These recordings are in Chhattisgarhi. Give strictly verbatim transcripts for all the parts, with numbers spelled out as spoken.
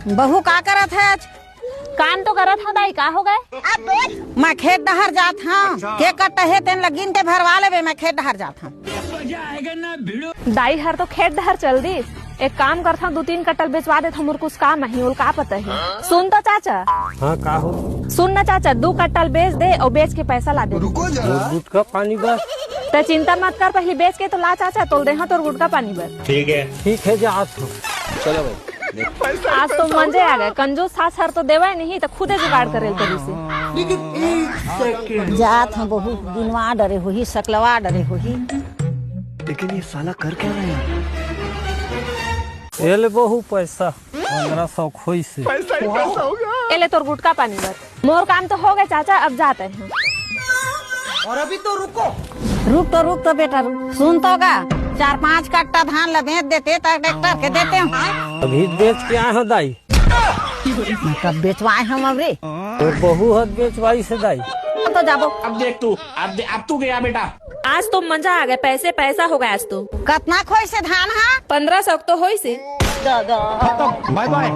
बहू का करत हे आज? काम तो करत हंव दाई, का हो गय? मैं खेत डहर जात हंव, के कट्टा हे तेन ल गिन के भरवा लेबे, मैं खेत डहर जात हंव। दाई हर तो खेत डहर चल दिस, एक काम करथंव, दू तीन कट्टा ल बेचवा देथंव, मोर कुछ काम आही, ओला का पता हे। सुन तो चाचा। हाँ, का हो? सुन ना चाचा, दू कट्टा ल बेच दे अउ बेच के पैसा ला दे। रुको जरा। मोर गुटखा पानी बर। तैं चिंता मत कर, पहिली बेच के तो ला चाचा, तोला देहंव तोर गुटखा पानी बर। ठीक है। ठीक है, जात हंव। चलो भाई। आज तो मंजे आ गय, कंजूस सास हर तो देवय नहीं, त खुदे जुगाड़ करे ल पड़ही। जात हंव बहू, गिनवा डरे होही, सकलवा डरे होही। लेकिन ये साला कर क्या रहा है? ए ले बहू पैसा, पंद्रह सौ खोइसे। ए ले तोर गुटखा पानी बर। मोर काम तो हो गय चाचा, अब जात हंव। और अभी तो रुको। रुक तो, रुक तो बेटा, रुक। सुन तो गा, चार पांच कट्टा धान ल बेच देते त ट्रैक्टर के देते हंव। अभी बेच के आए हंव दाई। मैं कब बेचवाए हंव अब रे? तोर बहू हर बेचवाइस हे दाई। अब तो जाबो। अब देख तू, अब दे, अब तू गया बेटा। आज तो मजा आ गय, पैसे पैसा हो गय आज तो। कतना खोइसे धान हा? पंद्रह सौ तो होइसे। बाय बाय।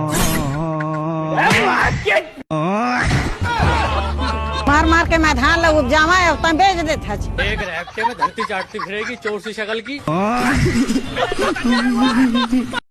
मार मार के मैं धान ल उपजावंव, अब तैं बेच देथस। एक हफ्ते में धरती चाटती फिरेगी चोर सी शकल की।